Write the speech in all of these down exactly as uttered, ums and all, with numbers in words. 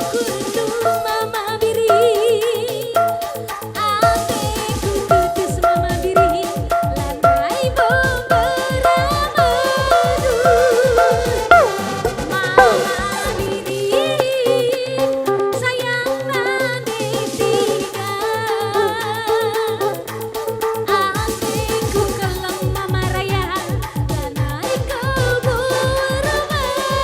Kundu Mama Biring, ateku tutus Mama Biring, lanai bo beramaduh. Mama Biring, sayang nande tiga. Ateku keleng Mama Raya, lanai kubur balen.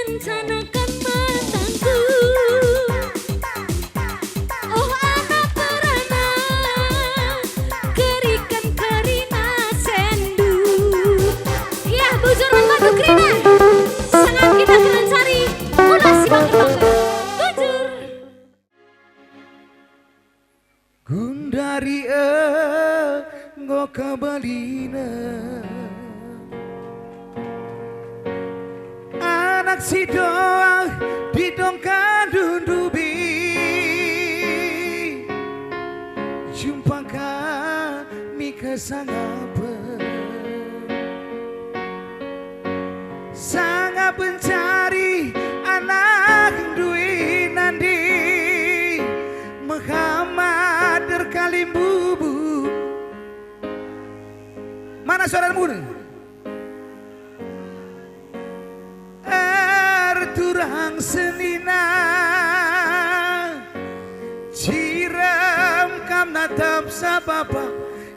Rencanakan matangku. Oh, anak perana, kerikan kerina sendu. Ya, bujur man batu kerina. Sangat kita keren cari. Mula si bangker-bangker. Bujur. Gundari enggo kebelina anak si doah di dongka dundubi. Jumpa kami kesangapen. Sanga pencari anak ndui nandi Muhammad erkalimbubu. Mana suara mune? Erturang senina, cirem kam natap sabapa.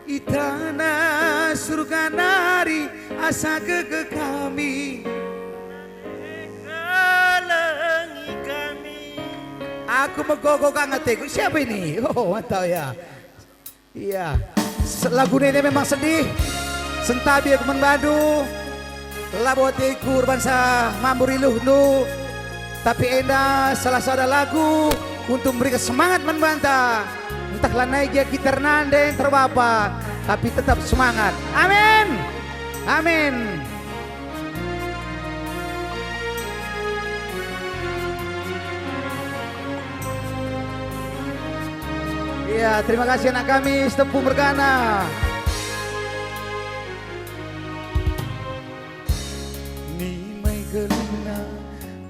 I tanah surga nari asa gege kami. Kelengi kami. Aku megogo ka ateku. Siapa ini? Oh, mantap ya. Iya. Se-, lagu ini memang sedih. Sentabi aku man bandu. Labo ateku erbansa mambur iluhndu, tapi enda salah sada lagu untuk memberikan semangat man banta. Ntah lanai gia kita ernande, ntah erbapa, tapi tetap semangat. Amin. Amin. Ya, terima kasih anak kami, Setempu Mergana. Nimai geluna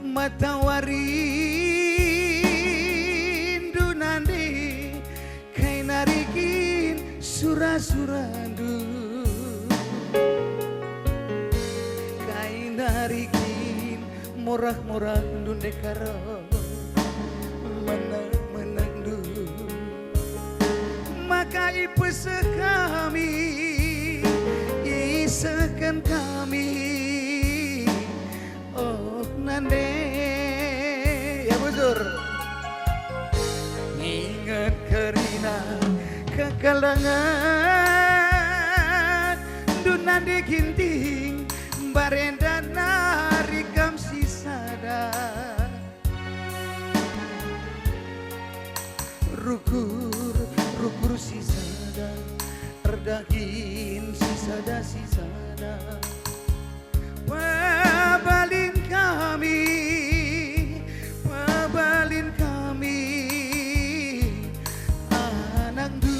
matawarindu nande, kai nari kin sura-surandu, kai nari kin morah-morahndu ndekah ro menang-menangndu. Maka ipeseh kami, isehken kami, oh nande. Ya, bujur. Inget kerina kekelengen, ndu nande Ginting, mbarenda nari kam si sada. Rukur, rukur si sada, erdahin si sada, si sada. Pebalin kami, pebalin kami, anakndu.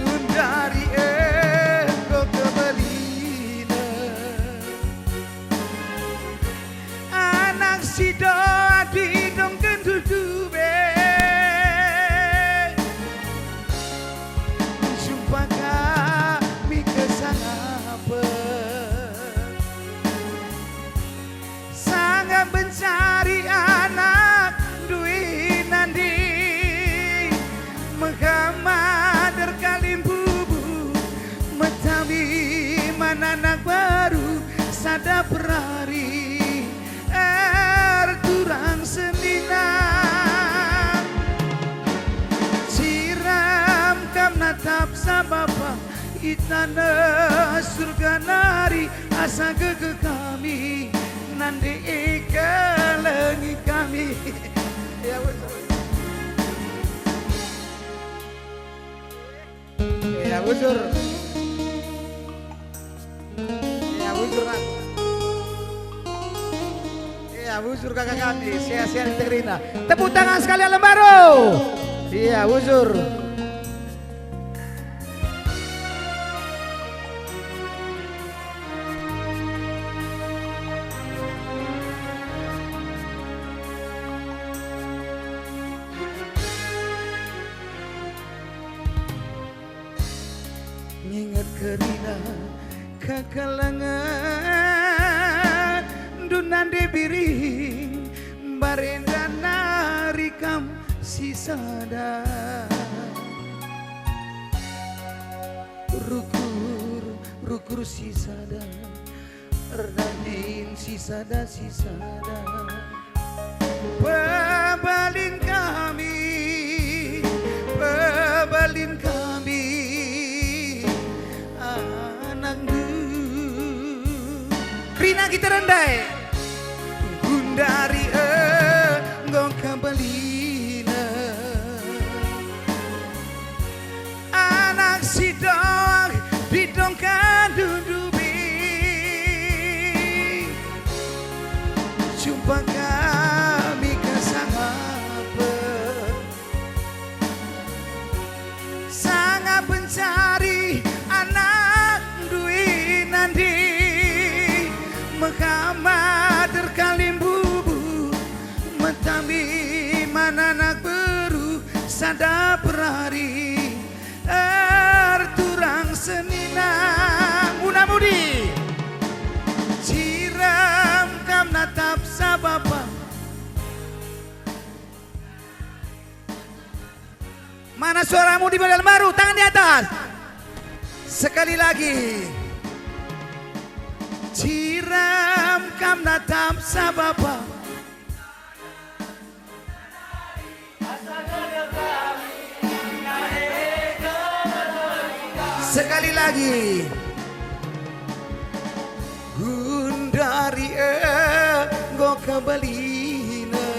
Gundari enggo kebelina. Anak si doa di dongken dudube, jumpa kami kesangapen. Sanga mencari anak ndui nandi, Muhammad erkalimbubu, metabi man anak baru sada perari. Erturang senina, cirem kam natap sabapa, i taneh surga nari asa gege kami, nande ikelengi kami. Ya, betul. Ya, bujur. Ya, bujur, Nak. Ya, bujur kakak kami, sehat-sehat kita kerina. Tepuk tangan sekalian Lembaru. Ya, bujur. Nginget kerina kekelengen, ndu nande biring, mbarenda nari kam si sada. Rukur, rukur si sada. Erdahin sisada-sisada. Pebalin kami, pebalin kami, anakndu. Kerina kita rendai. Gundari enggo kebelina. Anak si doak didongken dudubi. Jumpa kami kesangapen. Sanga pencari anak ndui nandi. Mekama terkalimbubu. Metami man anak beru sada perari erturang senina. Muna mudi cirem kam natap sabapa. Mana suaramu di Badan Baru? Tangan di atas. Sekali lagi. Cirem kam natap sabapa. Sekali lagi. Gundari enggo kebelina.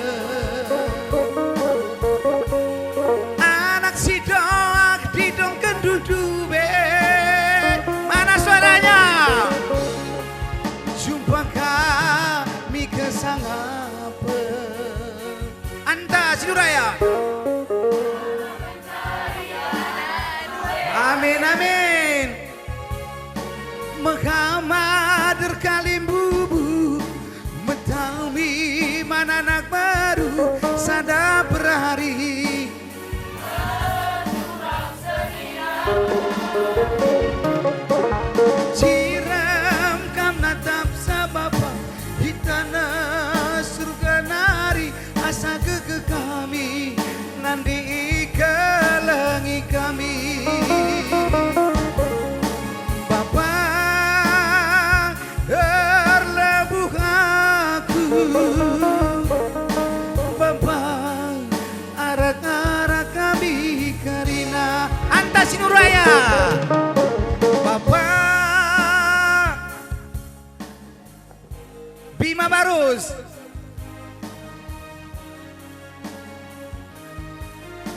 Anak si doak didongken dudubi. Mana suaranya? Jumpa kami kesangapen. Anta Sinuraya. Amin, amin. Mekama terkalimbubu, metami man anak beru sada perari. Cirem kam natap sabapa i taneh Surga nari. Asa keke kami, nandi ikelengi kami. Bapa, erlebuh aku. Bapa, arak-arak kami kerina. Anta Sinuraya. Bapa. Bima Barus.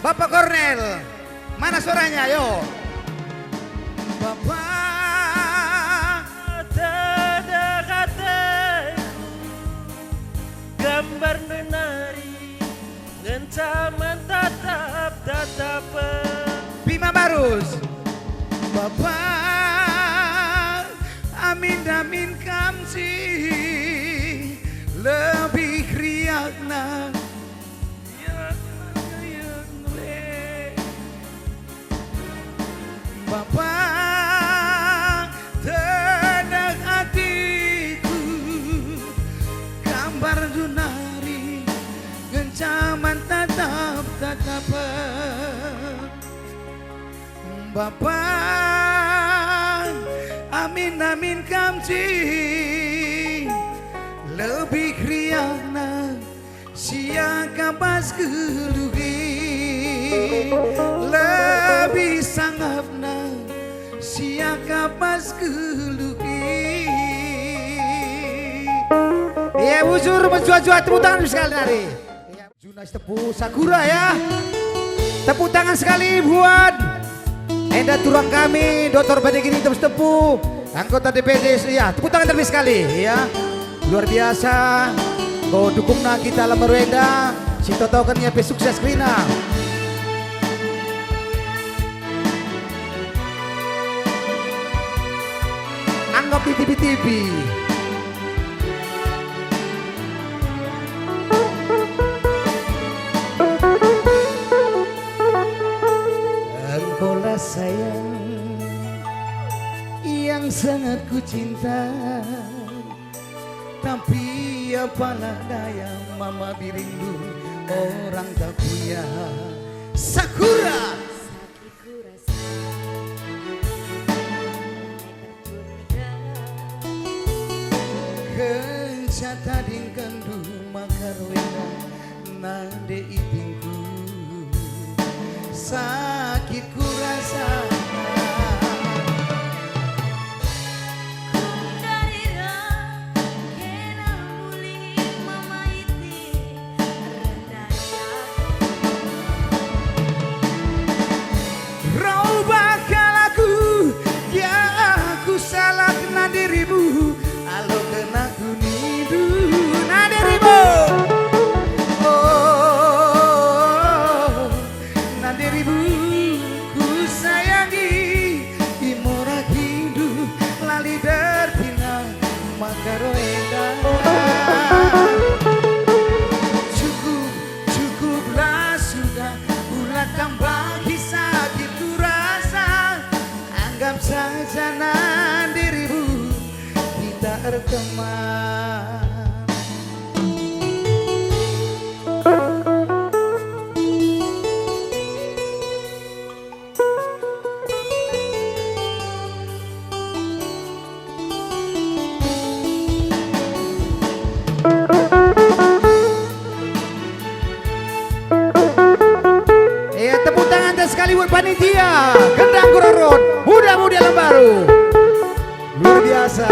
Bapak Kornel, mana suaranya? Ayo. Bapak. Tedeh ateku, gambarndu nari. Ngenca man tatap-tatapen. Bima Barus. Bapa, amin-amin kam si lebih riakna. Bapa, tenang atiku, gambarndu nari ngenca man tatap-tatapen. Bapa, amin-amin kam si lebih riakna. Siakap bas geluhi, lebih sangapna. Siakap bas geluhi. Iya, bujur, mencuat-cuat, tepuk tangan sekali nari. Juna Sitepu Sakura, ya. Tepuk tangan sekali buat enda turang kami, Doktor Badegiri Sitepu, anggota D P D, ya, tepuk tangan terlebih sekali, ya. Luar biasa, enggo dukungna kita lama enda, si totoken ia pe sukses kerina. Anggap di T V-T V. Engkaulah sayang yang sangat kucinta. Tapi apalah daya, mama birindu orang tak punya. Sakura. Kenca tadingkenndu maka rue enda nande itingku, sakit kurasa. Kundari reh kena mulih mama iting. Rauba kal aku, ya aku salah kena dirimu, alo kena ku nindu na dirimu. Oh, na dirimu ku sayangi, imo rahindu lali dertina maka rue enda. Cukup, cukuplah sudah, ula tambahi sakit kurasa. Anggap saja nan dirimu kita erteman. Ya, tepuk tangan sekali buat panitia, Gendang Gurorot, muda-mudi alam baru. Luar biasa.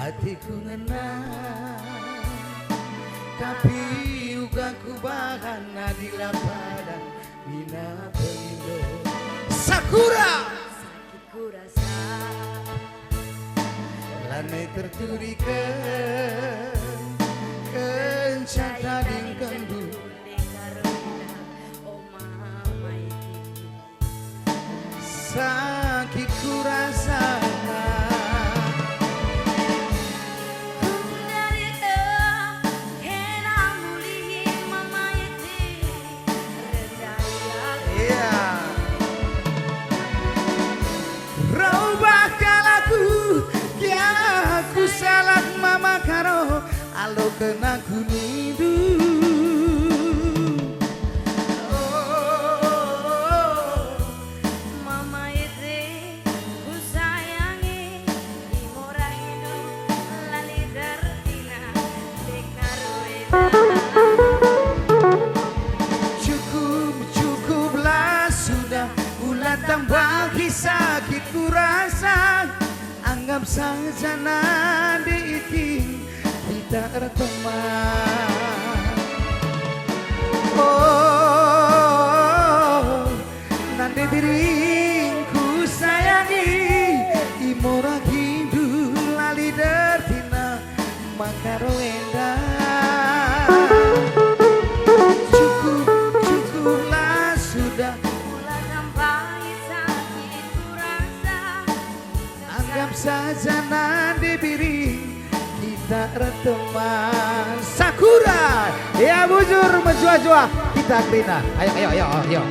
Atiku ngena, tapi uga kubahan adi la padan mina pelindo. Sakura. Sakit kurasa. Lanai terturiken kenca tadingkenndu. Sakit kurasa. Iya. Rauba kal aku, ya aku salah mama karo, alo kena ku nindu. Oh, mama ete kusayangi, imo rahindu lali dertina, deka rue enda. Cukup, cukuplah sudah, ula tambahi sakit kurasa. Anggap saja nande iting kita erteman. Oh, nande biringku sayangi, imo rahindu lali dertina maka rue enda. Cukup, cukuplah sudah. Ula tambahi sakit kurasa. Anggap saja nande biring kita erteman. Sakura, ya bujur mejuah-juah kita kerina. Ayo, ayo, ayo, ayo.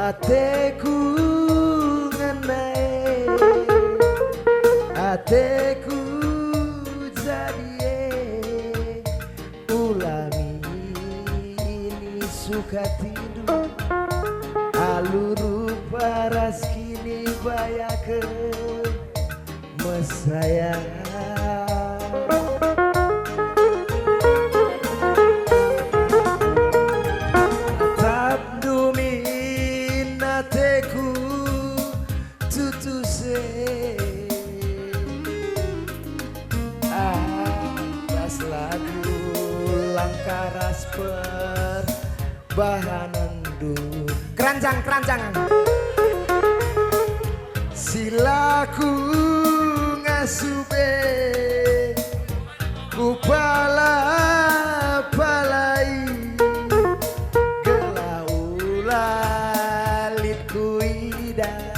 Ateku ngena e, ateku jadi e, ulami ini sukatindu, alu rupa ras kinibayaken mesaya. Tap dumin ateku tutus e. Atas lagu langkah ras perbahanenndu. Keranjang, keranjang. Silaku ngasup e kupala-palai, gelah ula lit kuidah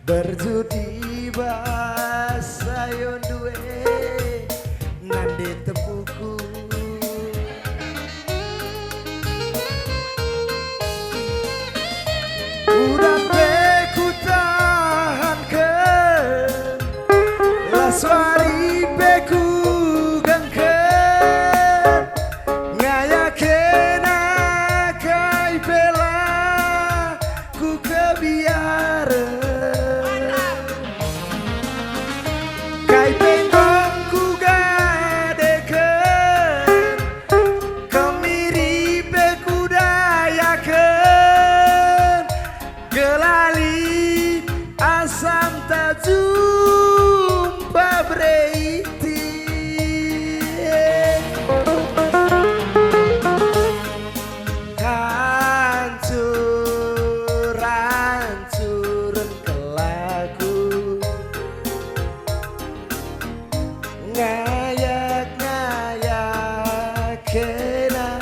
berjudi bas sayondu e, nande tempuhku. Udan pe kutahanken, las wari pe kugengken, ngayak kena kai pe la kukebiaren. Kai pe enggo kugadeken, kemiri pe kudayaken, gelah lit asam ta jumpa beriti. Hancur, hancur kelaku. Ngayak-ngayak kena.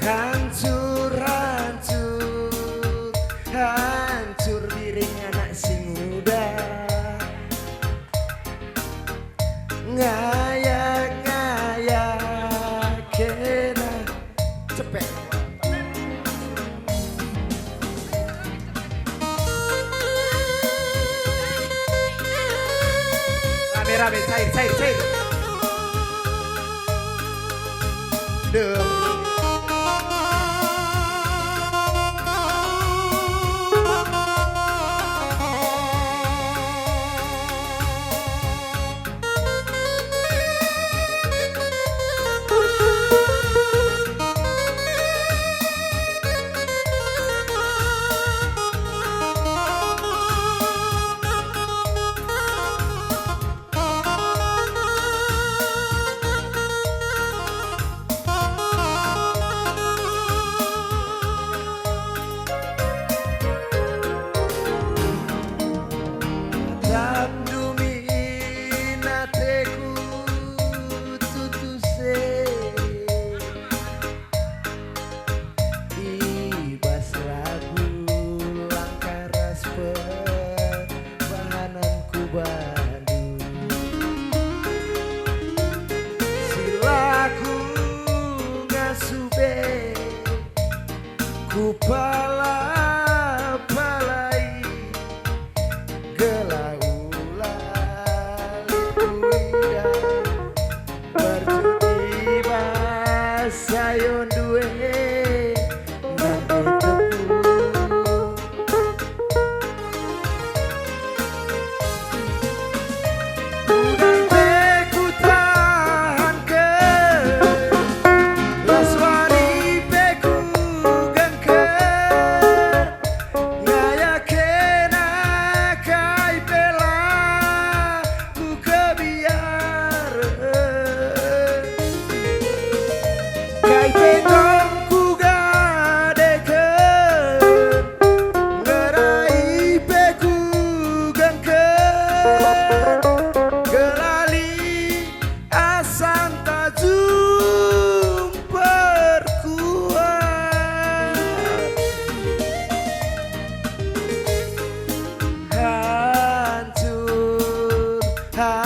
Hancur, hancur, hancur biring anak si nguda. Ngayak-ngayak kena. Cepet. Rame-rame, cair, cair, cair. Duh.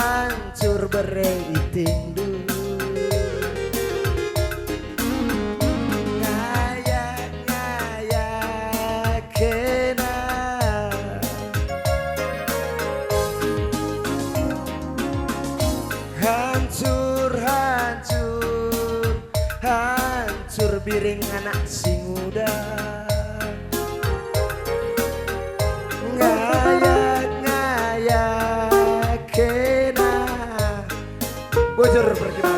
Hancur bere itingndu. Ngayak-ngayak kena. Hancur, hancur, hancur biring anak si nguda. Ngayak-ngayak kena. Bujur perkiban.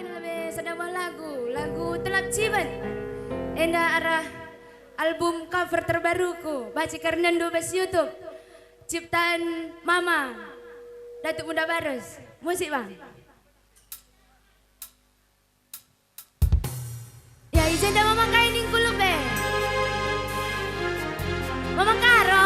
Labe sada buah lagu, lagu Telap Ciben. Enda arah album cover terbaruku, banci kernendu bas YouTube. Ciptaan Mama, Datuk Muda Barus. Musik, Bang. Ya, i jenda Mama Kai ningku lebe. Mama Karo.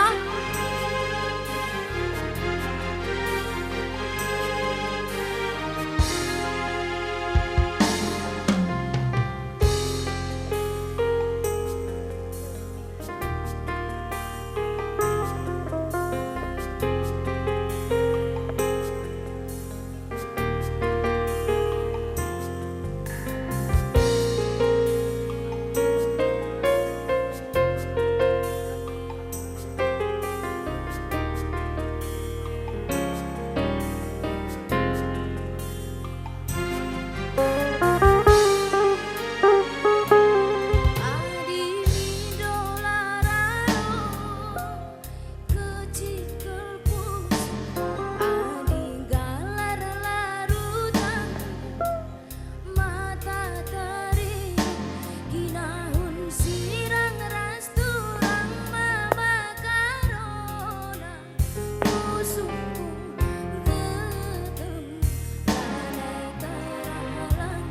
Adi mindo la ralo, kecikkel pusuh, adi nggalar la rutang, mata teri, ginahun sirang ras turang mama karona. Pusuhku getem lanai teralang.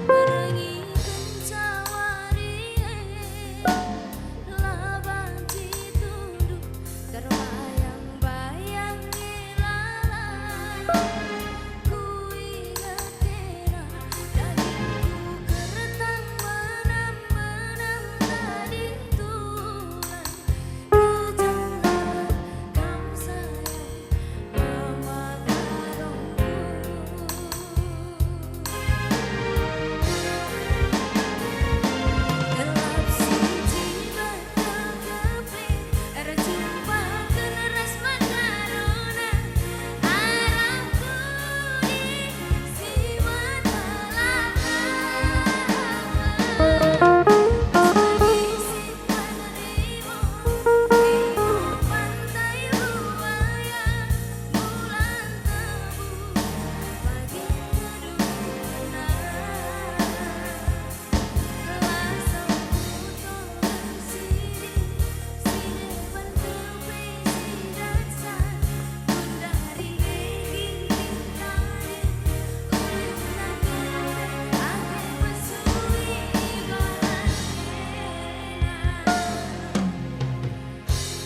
Berngi kenca wari e, la banci tunduh, terbayang-bayang nge lalai. Kuinget kena dagingku kertang, menam-menam daging tulang. Kejamlah kam sayang, mama karongku. Gelap si jibat. Erjumpaken ras makarona, arah pudi si mata laka. Adi simpan rimo, rimo pantai buaya, bulan tebu, pagi kedua.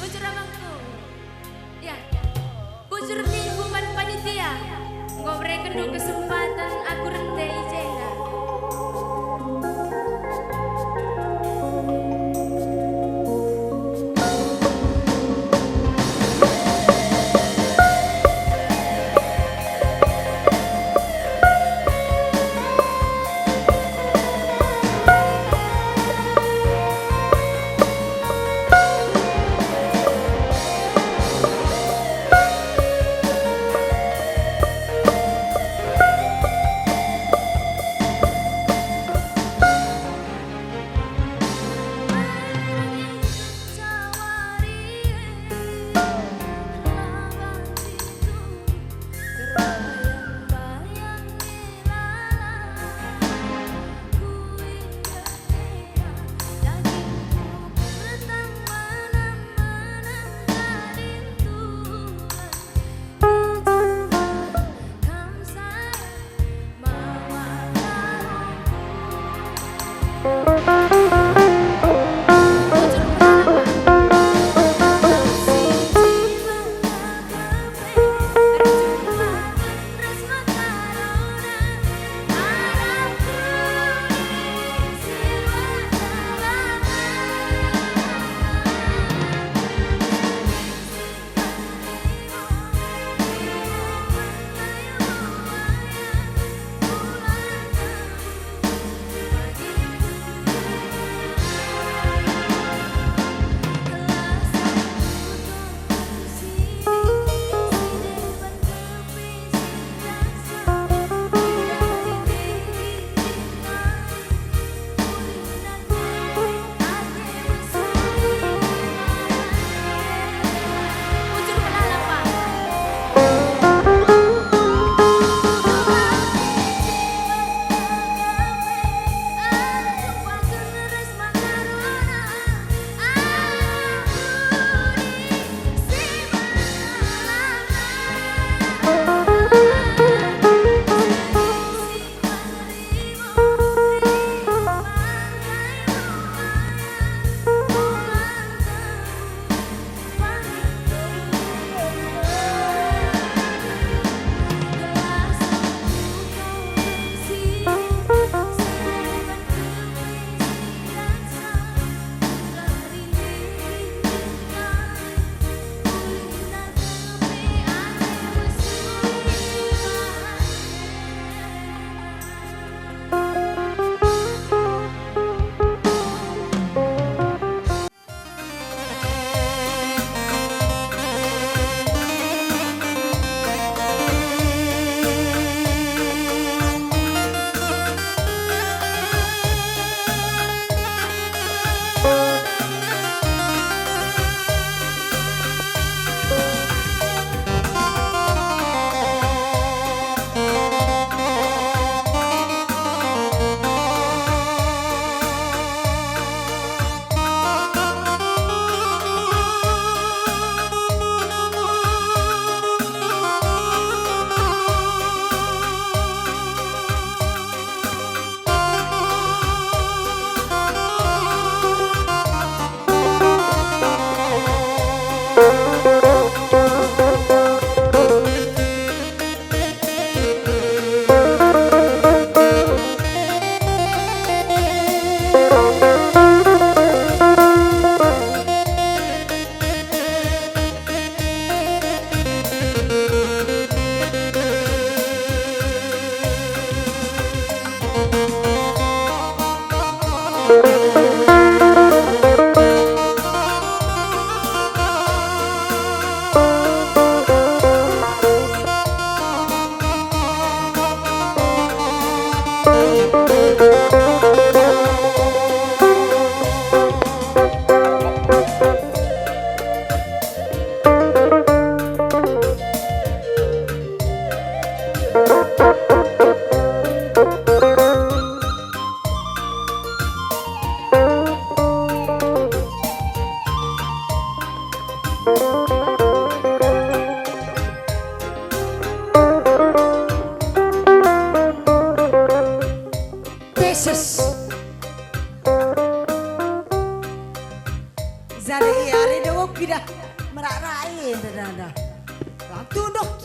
Bujur abangku. Ya, bujur ningku man panitia, enggo berekenndu kesempatan aku rende i jenda.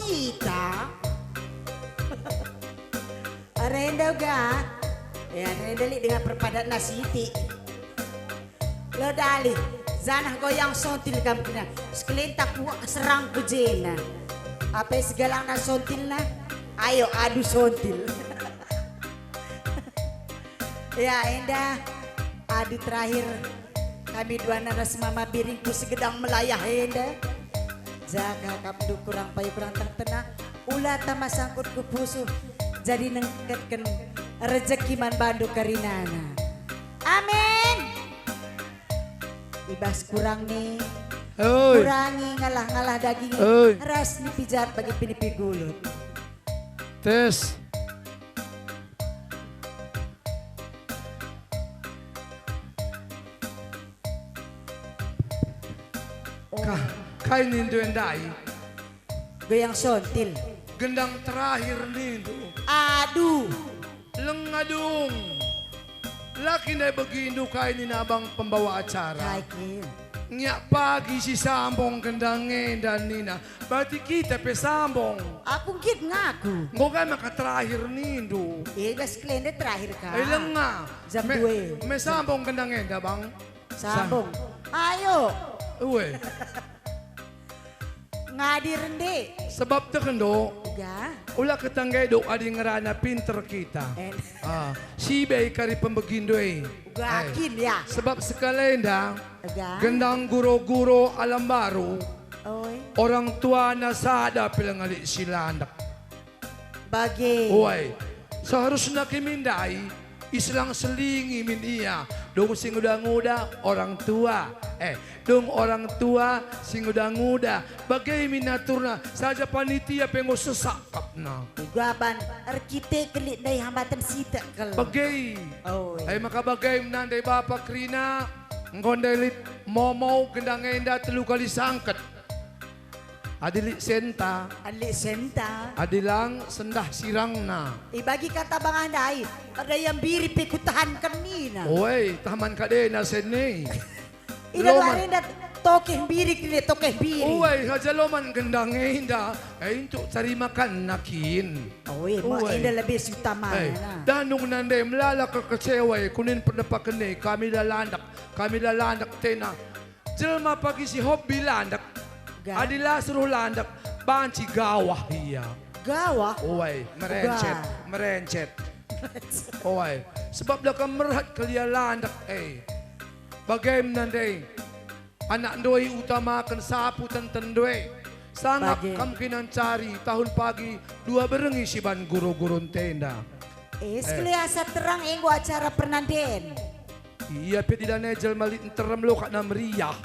Ita. Arenda uga. Ya, arenda lit denga perpadatna sitik. Lo dalih, janah goyang sontil kam kena. Sekelenta kuak keserang ku jena. Ape segalangna sontilna? Ayo adu sontil. Ya, enda adu terakhir kami duana ras Mama Biring ku segedang melayah enda. Jaga kam du kurang payu kurang tengtena, ula tama sangkut ku pusuh, jadi nengketken rejeki man bandu kerinana. Amin. Ibas kurang ni, Oi. Kurangi ngalah-ngalah daging Oi. Ras nipi jat bagi pinipi gulut. Tes. Ka-, kai nindu ndai? Goyang sontil. Gendang terakhir nindu. Aduh. Lenga dung. La kin ndai begindu kai nina abang pembawa acara? Kai kin? Ngiak pagi si sambung gendang enda nina. Berarti kita pe sambung. Aku nggit ngaku. Enggo kai maka terakhir nindu. Eh, bas kelenda terakhir ka. Eh, lenga. Jam Me-, dua. Me sambung gendang enda, Bang. Sambung. Sa- Ayo. Ue. Ngadir ndi? Sebab tekendo. Uga. Ula ketanggedo adi ngerana pinter kita. En. Ah, si bei kari pembegindu e. Uga Eh. Kin ya. Sebab sekalenda. Uga. Gendang guro-guro alam baru. Oi. Orang tuana sada pil ngelik si landek. Bage. Uai, seharusna kami ndai, iselang-selingi min ia, dung si nguda-nguda orang tua, eh, dung orang tua si nguda-nguda, bage min aturna, saja panitia pe enggo sesak kapna. Uga ban erkite kelik ndai hambatan sitek kal. Bage. Oh, iya. Eh, maka bage min ndai bapa kerina, enggo ndai lit momo gendang enda telu kali sangket. Adi lit senta. Adi lit senta. Adi lang sendah sirangna. Ibagi kata bangah ndai, pada ia mbiri pe kutahanken nina. Oi, taman kadena sene. Ina Loman. Lari nda tokeh mbiri kene tokeh mbiri. Oi, saja loman gendang enda, eh, untuk cari makan nakin. Oi, ma Oi. Enda lebih utama Eh, na. Danung nande melala kekecewa, eh, kunin pendepak kene, kami la landek, kami la landek tena. Jelma pagi si hobi landek. Ga? Adi la suruh landek, banci gawah ia. Gawah? Oi, merencet, Ga. Merencet. Oi, sebab la kam merhat kelia landek, eh. Bage nande, anak ndoi utamaken sapu tenten ndoi. Sangap Bage. Kam kinancari tahun pagi dua berengi siban guru-guru ntenda. Eh, Eh. Sekali asa terang enggo acara pernanden. Ia pe dilanai jelma lit nterem lokakna meriah.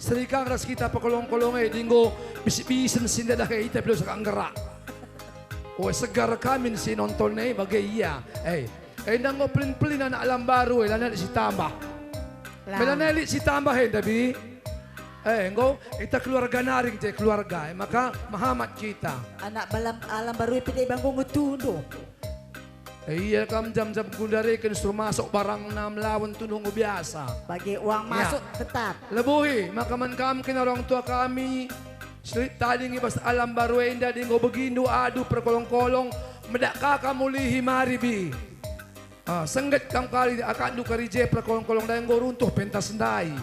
Serikang ras kita pekolong-kolong e, dinggo bisi-bisen si ndadah e, ita pe lawes ka nggerak. Ue, segar kamin si nonton e bage ia. Eh, enda enggo pelin-pelin anak alam baru e, lanai lit si tambah. Lah. Melanai lit si tambah enda, Bi. Eh, enggo ita keluarga naring je keluarga e, maka mehamat kita. Anak balam, alam baru e pe deba enggo ngetundu. Ia kam jam-jam gundariken suruh masuk barangna melawen tunduh enggo biasa. Bage uang Ya. Masuk tetap. Lebuhi, maka man kam kena orang tua kami, selit tading i bas alam baru enda adi enggo begindu adu perkolong-kolong, medak ka kam ulihi mari, Bi. Ah, sengget kam kari akapndu kari je perkolong-kolong ndai enggo runtuh pentas ndai.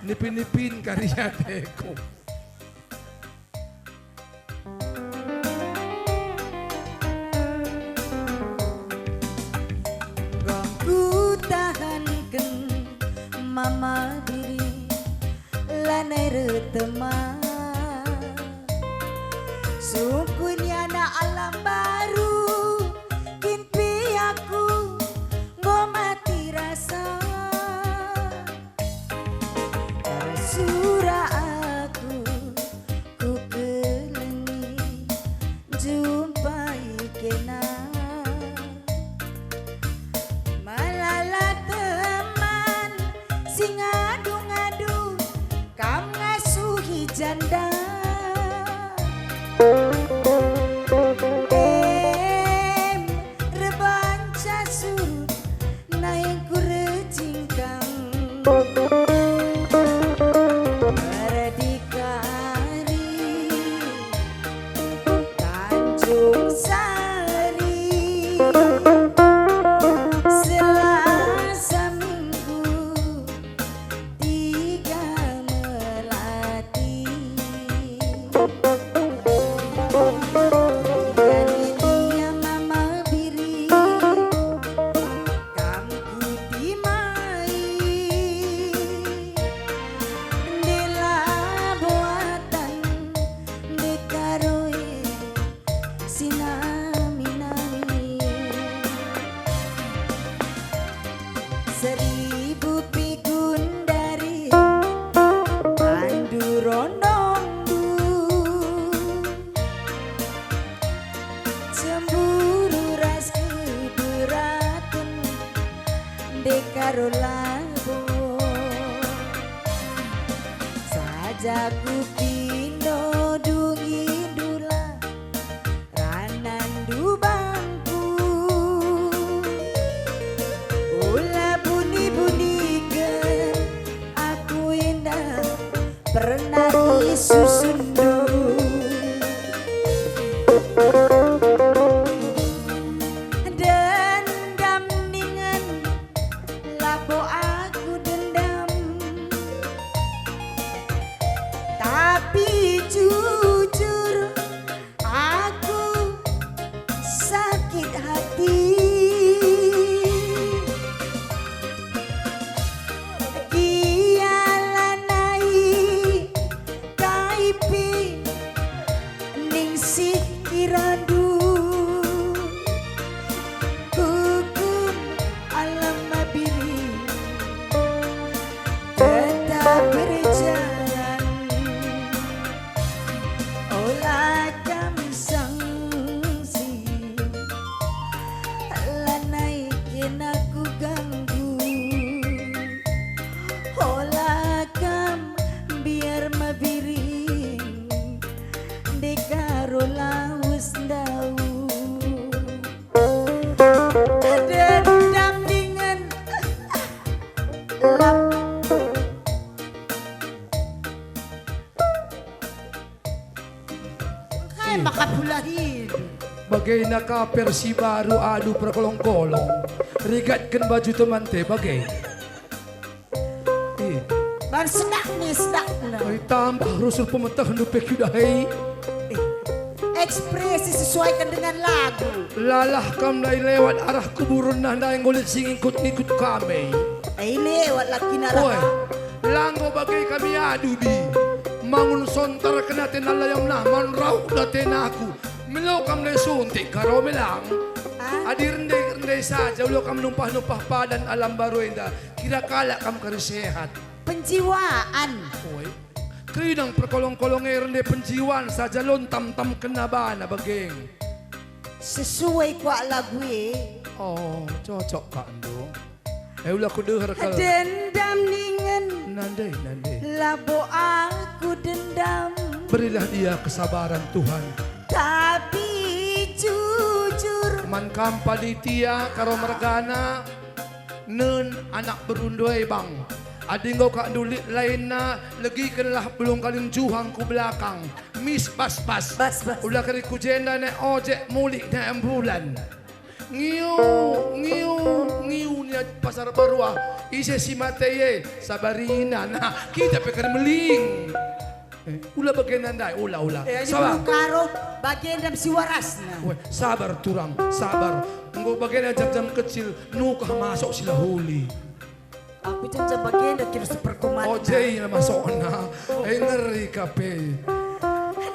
Nipin-nipin kari ateku. Gam kutahanken mama diri, lanai erteman. Sungkun ia anak alam baru, kin pe aku enggo mati rasa. Ersura aku kukelengi, njumpai kena. Melala teman si ngadu-ngadu, kam ngasuhi janda. Em, erbanca surut, naing ku rejingkang. Merdeka ari. Karo labo saja kupinodungi ndula ranandu bangku. Ula buni-buniken aku enda pernah isusundu. Dendam ningen labo aku dendam, tapi jujur aku sakit hati. Gia lanai kai pe ning sih kirandu. Hukum alam mabiring tetap berjalan. Ola kam sangsi, lanai kena kuganggu. Ola kam biar mabiring, ndekah ro lawes ndauh. Dendam dingen lap. Engkai maka pulahin? Bagena ka versi baru adu perkolong-kolong. Rigatken baju temante bage. Ih. Ban sedak ni, sedak na. Ai, tambah rusur pemetehndu pe kuda hei. Eh, ekspresi sesuaikan dengan lagu. Lalah kam ndai lewat arah kuburen nah ndai nggo lit si ngikut-ngikut kami. Eh, lewat laki naraka. Woi, la enggo bage kami adu, Bi. Mangun sontar kena tena layam nah, man rauh da tenaku. Melo kam ndai suntik karo melang. Ah? Adi rende-rende saja, ula kam numpah-numpah padan alam baru enda. Kira kalak kam kari sehat. Penjiwaan. Oi. Kerina perkolong-kolong e rende penjiwaan saja lontam-tam kena bana bageng. Sesuai kuak lagu e. Oh, cocok kak ndo. Eh, ula kudeher kal. Dendam ningen. Nande, nande. Labo aku dendam. Berilah dia kesabaran, Tuhan. Tapi jujur. Man kam panitia karo mergana. Nen anak berundoi bang. Adi enggo kak ndulit lainna, legikenlah bulung kaling juhang ku belakang. Mis bas-bas. Bas-bas. Ula kari ku jenda naik ojek, mulik naik ambulan. Ngiu, ngiu, ngiu nia Pasar Baruah. Ise si mate e, Sabarina. Nah, kita pe kari meling. Eh, ula bagenda ndai, ula, ula. Eh, adi sabar. Belum karo, bagenda si warasna. Weh, sabar, turang, sabar. Enggo bagenda jam-jam kecil, nukah masuk si lahuli. Aku jam-jam bagenda kira seperkuman. Oh, jai masukna. Eh, ngeri kape.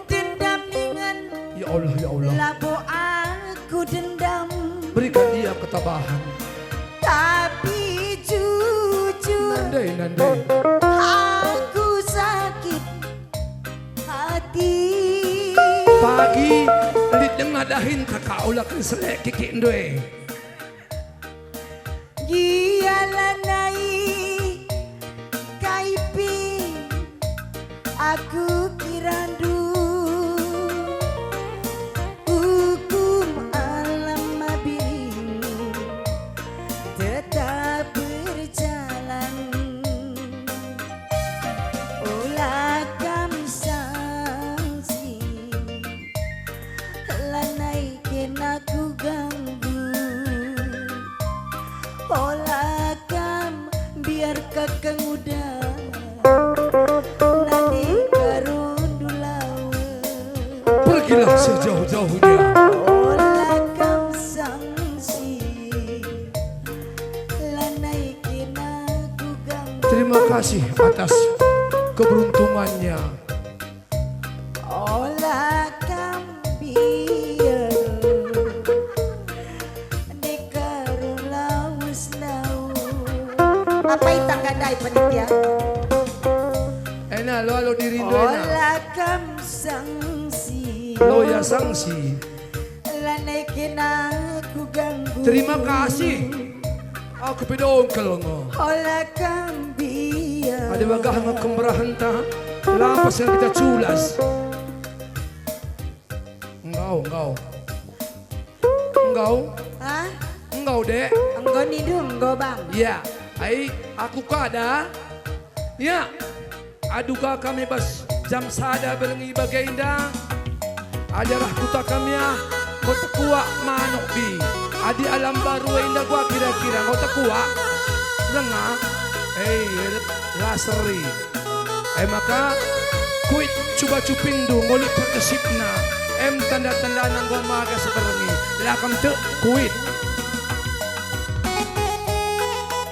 Dendam ningen. Ya Allah, ya Allah. Labo aku dendam. Berikan dia ketabahan. Tapi jujur. Nande, nande. Aku sakit hati. Pagi lit denga dahin kakak ula kin selek kikik ndoe. Gia lanai kai pe aku kirandu. Hukum alam mabiring tetap berjalan. Ola kam sangsi, lanai kena kuganggu. Ola kam biar kakang uda, nande karundu lawe. Pergilah sejauh-jauhnya. Ola kam sangsi, lanai kena kuganggu. Terima kasih atas keberuntungannya. Ola kam biar ndekah ro lawes ndauh. Apa itang gandai panitia? Ena, lo alo diri ndo ena. Ola kam sangsi. Lo ya sangsi. Lanai kena kuganggu. Terima kasih. Aku pe dongkel nge. Ola kam biar. Adi bagah nge kemberahenta, lampas nge kita culas. Enggau, enggau. Enggau. Hah? Enggau, Dek. Enggo nindu enggo, Bang. Ya, ai, aku kada. Ya. Aduka kami bas jam sada berngi bage enda. Adi arah kuta kami ah, enggo tekuak manuk bi. Adi alam baru enda gua kira-kira enggo tekuak. Denga? Eh, la seri. E maka, kuit cuba-cupingndu nggo lit perkesipna, em tanda-tandana enggo magas berngi, la kam tek kuit.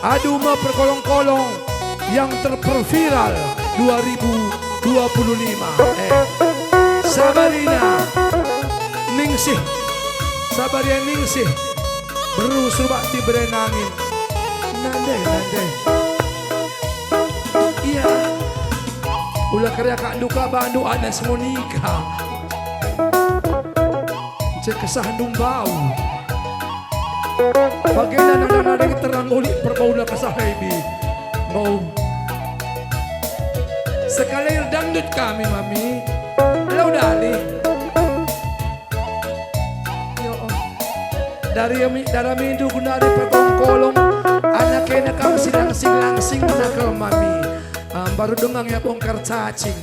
Adu me perkolong-kolong yang terperviral dua ribu dua puluh lima. Eh, Sabarina Ningsih, Sabaria Ningsih, beru Surbakti Bere Nangin. Nande, nande. Iya. Ula keriakakndu ka bandu anak si Monika. Cek kesahndu mbau. Bagenda nada-nada terang uli perbauna kesah Ebi. Mbau. Sekali dangdut kami, Mami. Lau dali. Yo, oh. Dari ami, dari amindu guna ari pegongkolong, anak kena kam silang-silang sing guna kelem ami. Ah, mbaru denga ia bongkar cacing.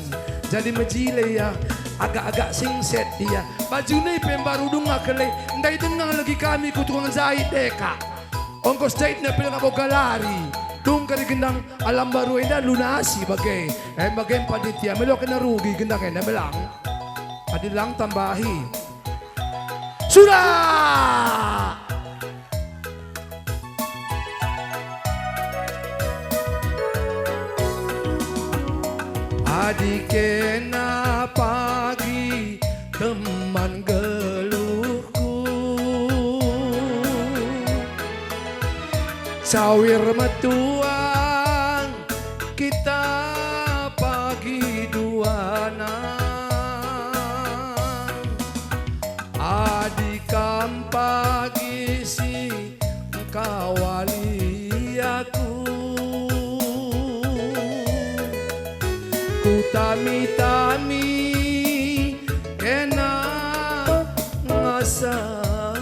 Jadi mejile ia, agak-agak singset ia. Bajuna pe mbaru denga kele, ndai denga legi kami ku tukang jahit deka. Ongkos jahitna pe langa boga lari. Dung kari gendang alam baru enda lunasi bage. Eh, bage panitia melo kena rugi gendang enda belang. Adi lang tambahi. Sudah! Adi kena pagi teman geluhku, cawir metuang kita pagi duana. Adi kam pagi si engkawali aku, kutami-tami kena ngasa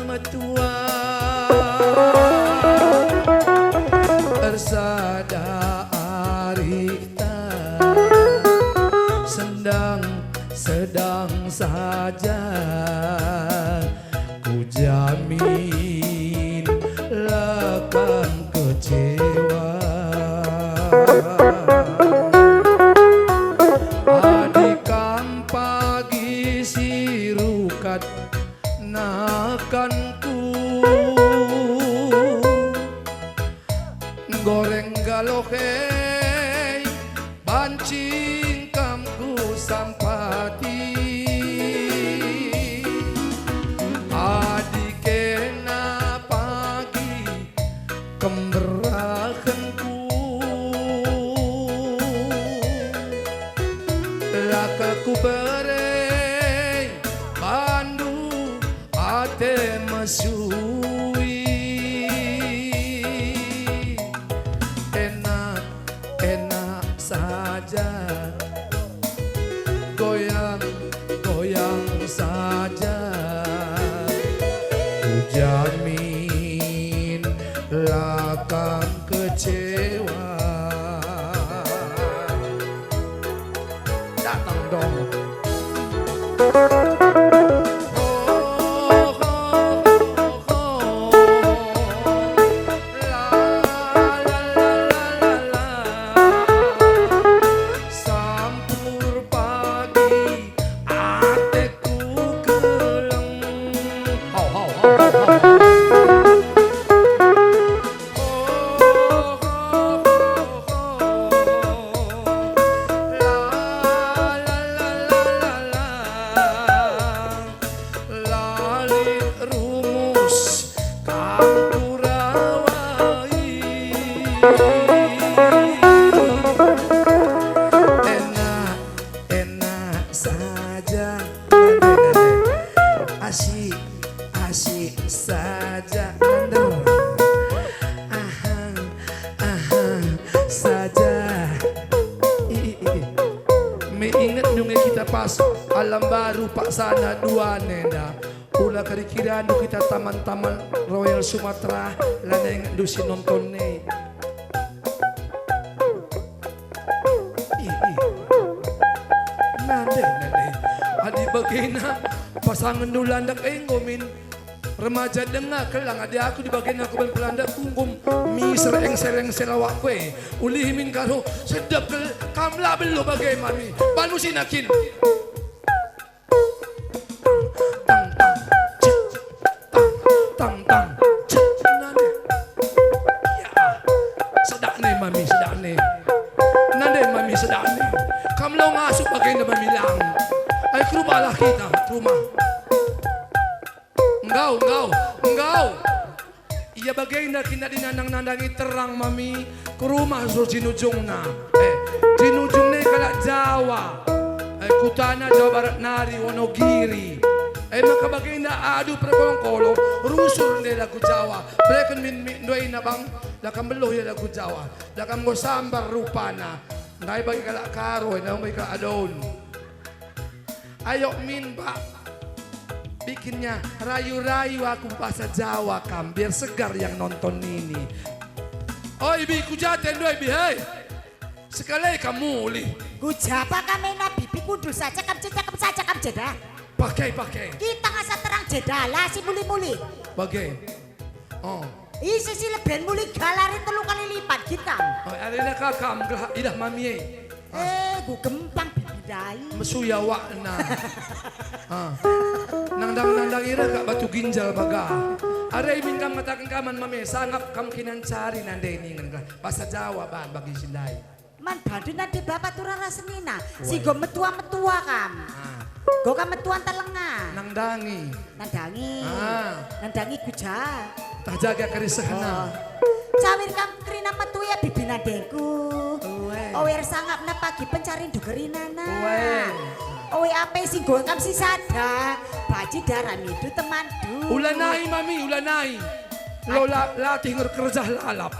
metua. Ersada arihta sendang sedang saja, kujamin la kam kecewa. Adi kam pagi si rukat nakanku, goreng galoh e, banci kam kusampati. Adi kena pagi kemberahenku, la ka kubere bandu ate mesui. Enak, enak saja, goyang, goyang saja. Kujamin la kam kecewa. Datang dong. Sampur pagi ateku keleng. Hau, hau, hau, hau, hau. Lalap rumus kam kurawai. Enak, enak saja. Asik, asik saja. Bener. Aha. Pas alam baru paksana duan enda. Ula kari-kirandu kita taman-taman Royal Sumatra, lanai ngendu si nonton e. Ih, ih. Nande, nande. Adi bagena pasangenndu landak enggo min. Remaja denga kelang, adi aku di bagena aku ben pelandak kungkum miser engsel-engsel awakku e. Ulih min karo sedap kel-, kam la beluh bage mami. Bandu si nakin. Tang, tang, cet, tang, tang, tang, cet. Nande. Ya. Sedakne mami, sedakne. Nande mami, sedakne. Kam lo ngasup bagenda mami lang. Ai ke rumahlah kita, ke rumah. Enggau, enggau, enggau. Ia bagenda kin adi nandang-nandangi terang mami, ku rumah so jinujungna. Eh, jinujungna kalak Jawa. Eh, kutana Jawa Barat nari, Wonogiri. Eh, maka bagenda adu perkolong-kolong, rusur ndai lagu Jawa. Bereken min, min nduaina bang, la kam beluh ia lagu Jawa. La kam enggo sambar rupana. Ndai bagi kalak Karo, ndai bagi kalak Adon. Ayo min, Mbak. Bikinnya rayu-rayu aku bahasa Jawa kam, biar segar yang nonton ini. Oi, Bi, ku ja atendu, oi, Bi, hei. Sekali kam mulih. Ku ja pa kam ena, Bibi, kundul saja kam, cecakep saja kam, jeda. Pakai, pakai. Kita ngasa terang jeda, la si mulih-mulih. Pakai. Oh. Ise si leben mulih galarin telu kali lipat kin kam. Oh, arena ka kam gelah idah mami e. Eh, ku gempang Bibi ndai. Mesuya wakna. Ah. Nandang-nandang ira kak batu ginjal baga. Are imin kam ngataken kaman mami, sangap kam kinancari nande ningen gelah. Bahasa Jawa ban bagi si ndai. Man bandu nande bapa turara senina, si enggo metua-metua kam. Ah. Enggo kam metua ntelenga. Nandangi. Nandangi. Ah. Nandangi ku ja. Tah jaga kerisehna. Oh. Cawir kam kerina metua Bibi nandengku. Uwe. Ower sangapna pagi pencarindu kerinana. Uwe. Owe ape si enggo kam si sada. Baji dara midu temandu. Ulanai mami, ulanai. Lo la-, latih ngerkerjah lalap.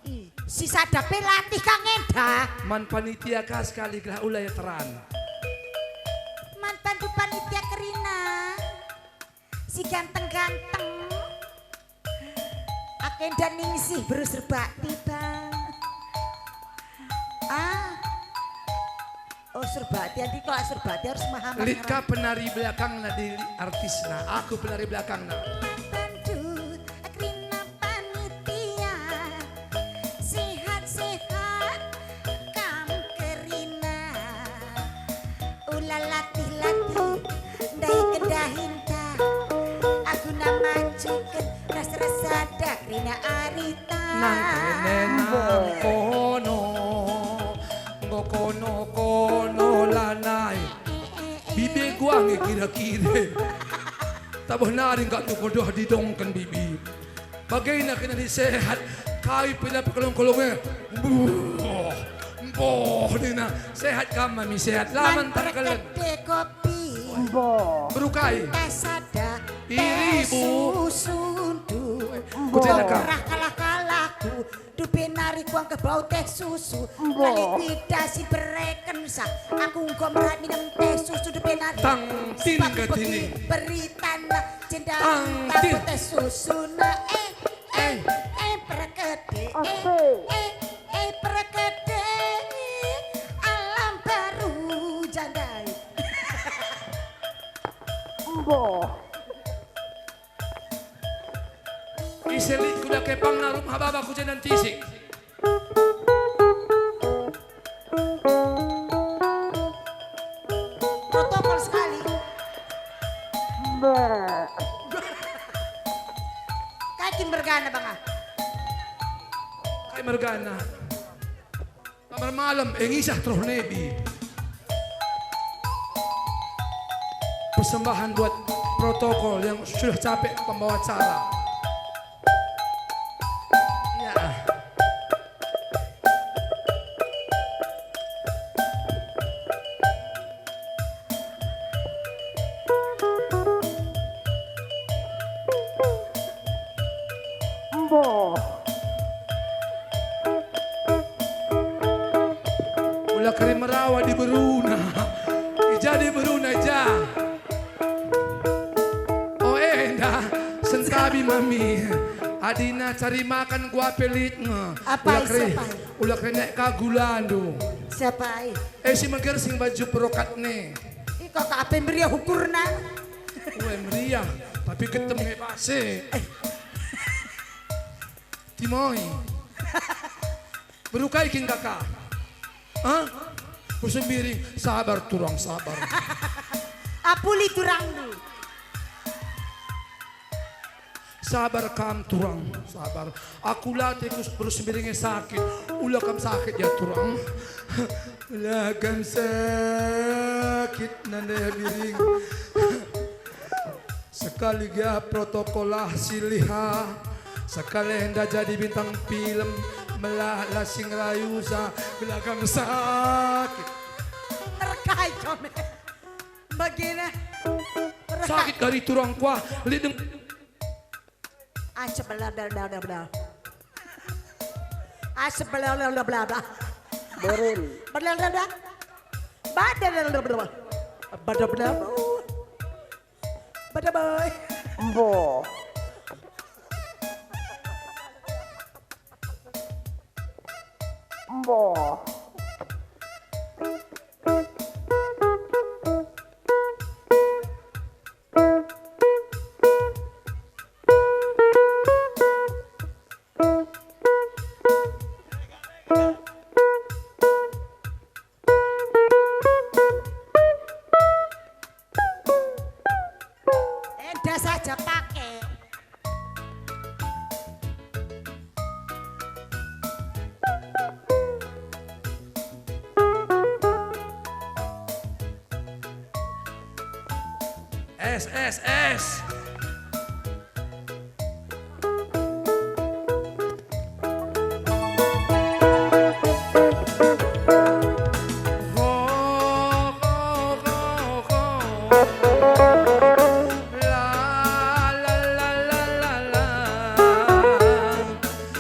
Ih, si sada pe latih ka ngenda. Man panitia ka sekali gelah ula ia teran. Man bandu panitia kerina. Si ganteng-ganteng. Ake enda ningsih beru Serbati, Bang. Ah. Oh, Serbati, adi kok Serbati harus maham. Lit ka penari belakangna di artisna, aku penari belakangna. Bandu kerina panitia, sehat-sehat kam kerina. Ula latih-latih ndai kendahinta, aku na majuken ras-ras sada kerina arita. Nang kene nang kono. Enggo kono-kono lanai. Bibi guange kira-kira. Tabo nari enggak tuh kodoh didongken bibi. Bagena kena disehat. Kai pila pekelong-kelonge. Mbuh. Mbuh nina. Sehat kam mami sehat. Laman terkelen. Perkede kopi. Mbuh. Berukai. Teh sada. Iribu. Teh susu ndu. Mbuh. Kutena kam. Rah kalah-kalahku. Dupe nari kuangke bau teh susu. Embo. Kali kita si bereken sa. Aku enggo merat minum teh susu dupe nari. Tang tin. Sebab katini. Begi beritan lah. Jenda. Tang tin. Teh susu na. Eh, eh, eh, perkede. Eh, eh, eh, perkede. Alam baru jandai. Embo. Ise lit kuda kepangna rumah baba ku jenan tisik. Protokol sekali. Mbak. Kai kin mergana, Bang, ah? Kai mergana. Kamar malem, eh, ngisah terus nebi. Persembahan buat protokol yang sudah capek pembawa acara. Ya. Embo. Ula kari merawa diberuna. Jadi Kabi mami, adina cari makan gua pelit nge. Apai, ula kere, siapai? Ula kere nek ka gulandu. Siapai? Eh, si meger sing baju perokat ne. Ih, kok ape meriah ukurna? Ue meriah, tapi getem nge base. Eh. Timoi. Berukai kin kaka? Hah? Kusembiring, sabar turang, sabar. Apuli turangndu. Sabar kam turang, sabar. Aku latih kus perus miringi sakit. Ula kam sakit ya turang. Ula kam sakit nanda ya biring. Sekali gia protokol lah si liha. Sekali enda jadi bintang film. Melah lah sing rayu sa. Ula kam sakit. Nerkai kami. Bagina. Sakit kari turang kuah. Lideng. Asap bla bla bla bla bla. Asap bla bla bla bla bla. Boril. Bla bla bla. Bada bla bla bla. Bada bla. Bada boy. Mbo. Mbo. Enda saja pake. Es, es, es.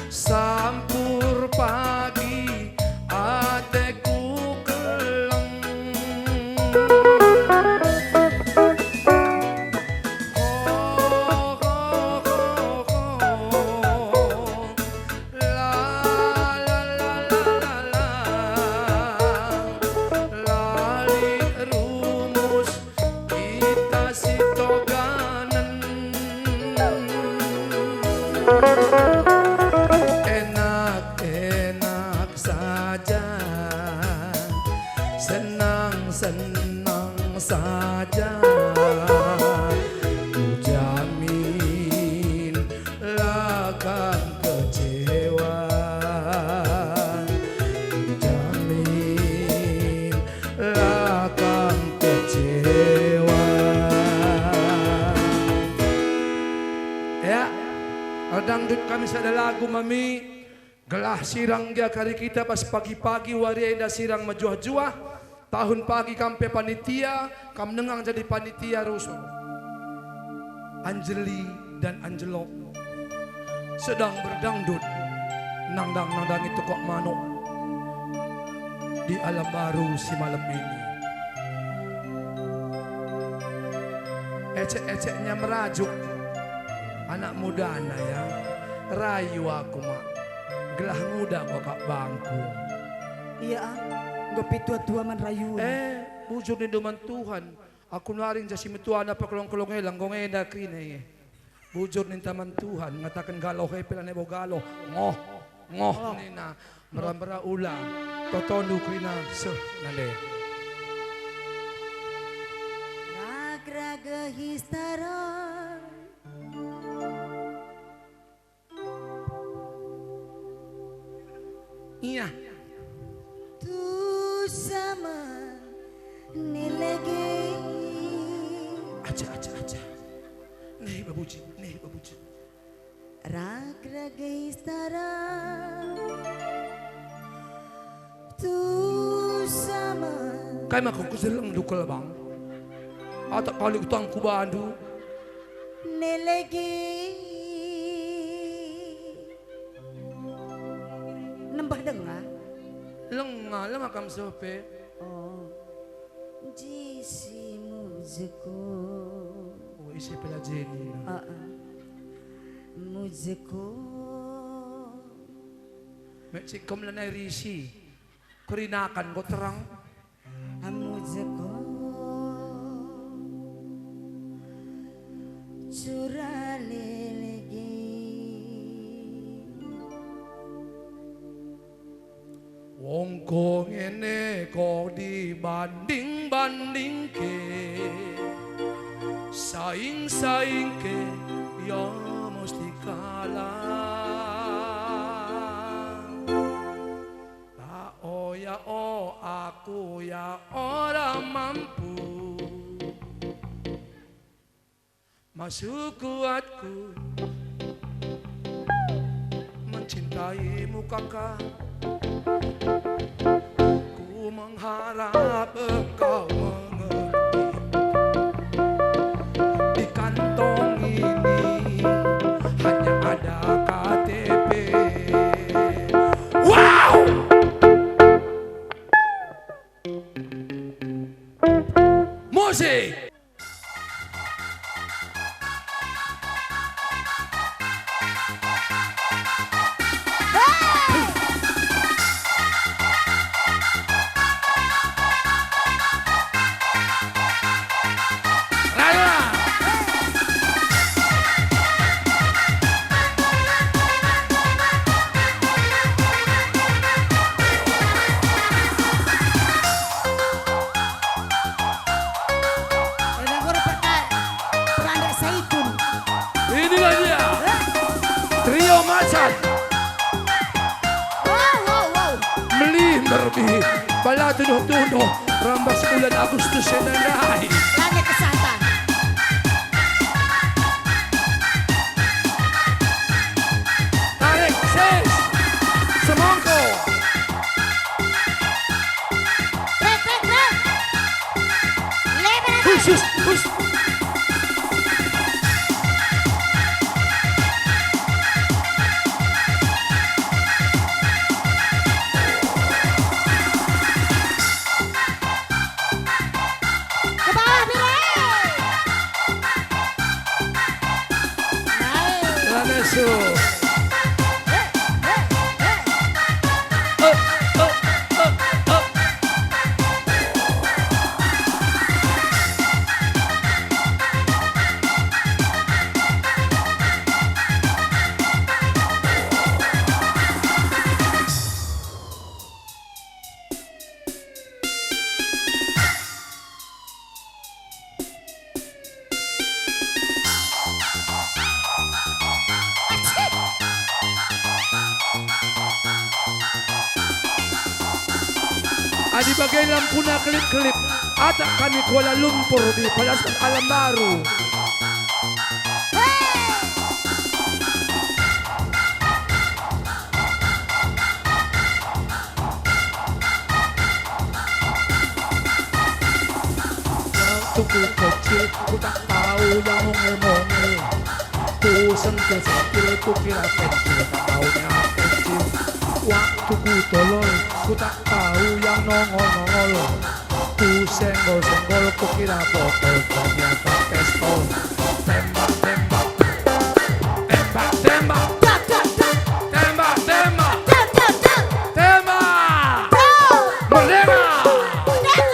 Sampur pagi ateku keleng. La, la, la, la, la, la. Lali rumus kita sitoganen. Enak, enak saja, senang, senang saja. Kujamin la kam kecewa. Kujamin la kam kecewa. Ya, dangdut kami sada lagu, mami. Gelah sirang gia kari kita bas pagi-pagi wari enda sirang mejuah-juah. Tahun pagi kam pe panitia, kam nengang jadi panitia rusuh. Anjeli dan Anjelo sedang berdangdut, nandang-nandangi tokok manuk di Alam Baru si malam ini. Ecek-eceknya merajuk, anak mudana ya, rayu aku mak, gelah nguda kok kak bangku. Iya, ah. Enggo pe tua-tua man rayu. Eh, bujur nindu man Tuhan. Aku naring jasi metuana pekelong-kelong e, enggo ngenda kerina e. Bujur ninta man Tuhan, ngataken galoh e pe lanai bo galoh. Ngoh, ngoh, oh, nina. Mera-mera ula, totondu kerina seh nande. Rag-rag histara. Iya. Tu sama nelege. Aja, aja, aja. Nih, Babuji, nih, Babuji. Rag-rag istara. Tu sama. Kai maka kujeleng dukel, Bang? Atak kali utangku bandu. Nelege. Nembah denga? Lenga, lenga kam seh pe. Oh. Jisimu jeko. Oh, ise pela jeni. Heeh. Mujeko. Mek cikom lanai risi. Kerinakan enggo terang. Mujeko. Cura lelege. Wong ko ngene ko dibanding-bandingke, saing-saingke, ya mesti kalah. Tak oya o aku ya ora mampu. Masuk kuatku mencintaimu, Kakak. Ku mengharap engkau mengerti. Di kantong ini hanya ada K T P. Wow! Musik! Ini dia. Trio Macan. Wow, wow, wow. Melih merbih. Bala tuduh-tuduh. Rambas bulan Agustus enda ndai. Langit kesatan. Tarik, sis. Semongko. Rep, rep, rep. Lebar, lebar. Hus, hus, hus. Ke bawah, Bire. Naik. Lanesu. Adi bage lampuna kelip-kelip, atak kami Kuala Lumpur di Palasman Alam Baru. Waktu ku kecil, ku tak tahu yang monge-monge. Ku sentil-sentil, ku kira pensil, tak taunya pensil. Waktu ku tolol, ku tak tahu yang nongol-nongol. Ku senggol-senggol, ku kira botol, ternyata pistol. Tembak, tembak. Tembak, tembak. Dak, dak, dak. Tembak, tembak. Dak, dak, dak. Tembak. Dak. Merdeka. Merdeka.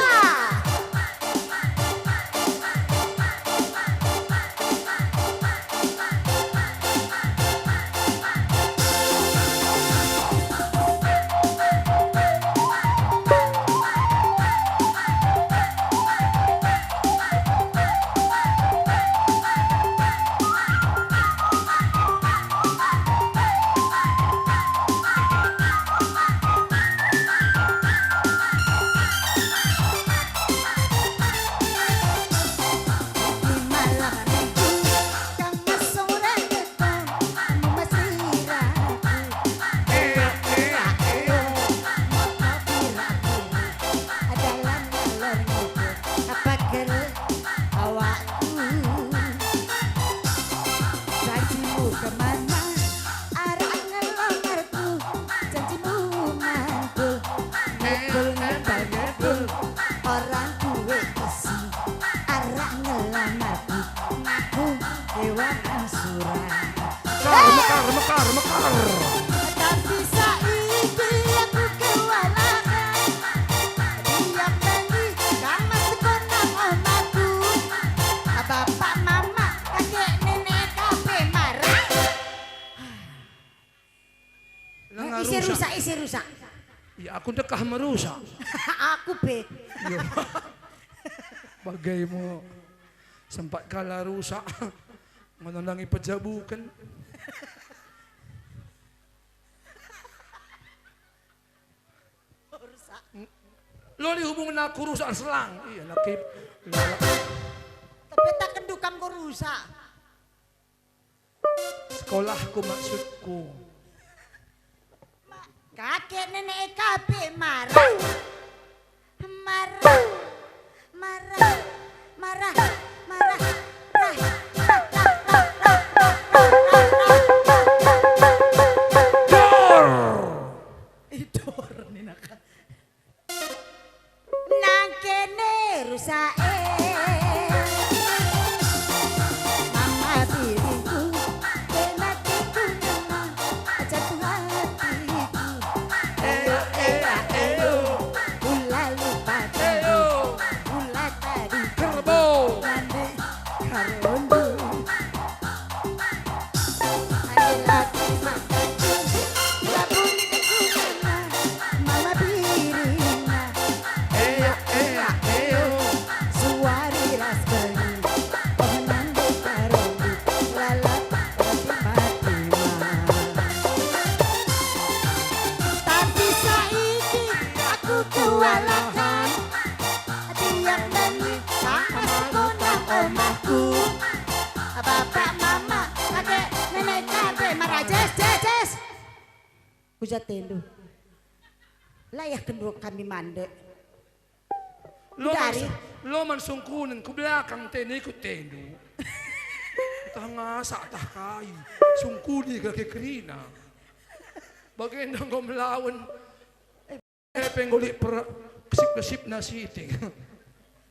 Apa kal awakku? Janjimu kemana? Arah ngelongarku. Janjimu mantul. Ngepul, ngepul, ngepul. Orang tua isi. Arah ngelamarku. Ngaku dewan surat. Mekar, mekar, mekar, mekar. Tapi saiki aku kewalahan. Tiap kali kamas kondang omaku, bapak, mama, kakek, nenek, kape marah. Lenga ise rusak. Rusak, ise rusak? Ya, aku ndekah merusak. Aku pe. Yo. Bagaimu sempat kala rusak. Ngenandangi pejabuken. Rusak. Lo dihubungin aku rusak selang. Iya, laki. Tapi tak kendukam kau rusak. Sekolahku maksudku. Kakek nenek kape marah. Marah. Marah. Marah. Marah. Rah. Rah. Rah. Rah. Rah. Rah. Rah. Rah. Dor. Idor nina kan. Nangkene rusak e. Mama biringku, kena tingku nena, jatuh hatiku. Ea, ea, eo. Kula lupa tadi, kula tadi. Kerbau. Nande karondu. Adi laki mataku, babuni kekuna, mama birina. Ea, ea, eo. Suari ras berngi, oh nande karondu, lalap roti mati ma. Tapi saiki aku kewalahan. Tiap nani, ah, kondang omahku. Bapak, mama, kakek, nenek, kape, mara, jes, jes, jes. Kuja tendu. Layah kenduk kami mande. Lo man, dari? Lo man sungkunen, ku belakang tendu, ikut tendu. Tah ngasak, tah kai. Sungkuni kake kerina. Bagenda enggo melawen. Epe enggo lit per-, kesip-kesipna sitik.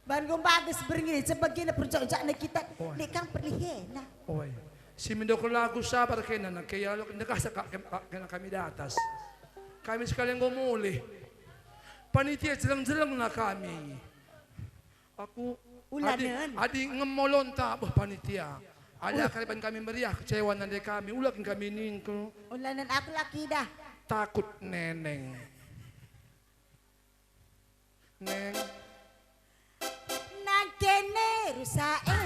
Ban enggo mbages berngi, sebagina perjok-jokna kita, oh, lit kang perlihena. Oi. Si mendok lagu sabar kena, na keyalok ndekah sekak kem-, kena kami datas. Kami sekali enggo mulih. Panitia jeleng-jelengna kami. Aku adi, ulanen. Adi ngemolonta, beh, panitia. Ada kaliban kami meriah, kecewa nande kami, ula kin kami ningkel. Ulanen aku laki dah. Takut neneng. Neng. Nangkene rusak e.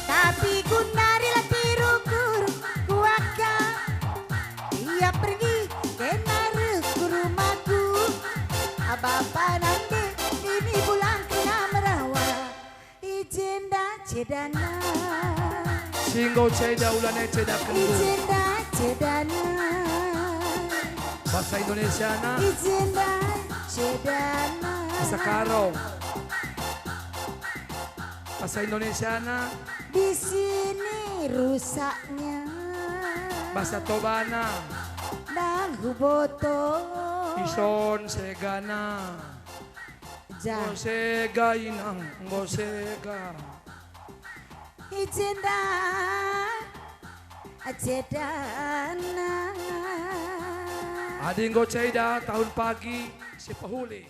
Tapi ku nari la tiru-kuru kuaka. Ia pergi kena reh ku rumahku. Bapa nande ini pulang kena merawa. I jenda cedana. Si enggo ceda ulana ceda kendu. I jenda cedana. Bahasa Indonesiana. I jenda cedana. Bahasa Karo. Bahasa Indonesiana. Di sini rusaknya. Bahasa Tobana. Nang huboto. Ison segana. Ja. Enggo sega inang, enggo sega. I jenda, cedana. Adi enggo ceda tahun pagi, si pehuli.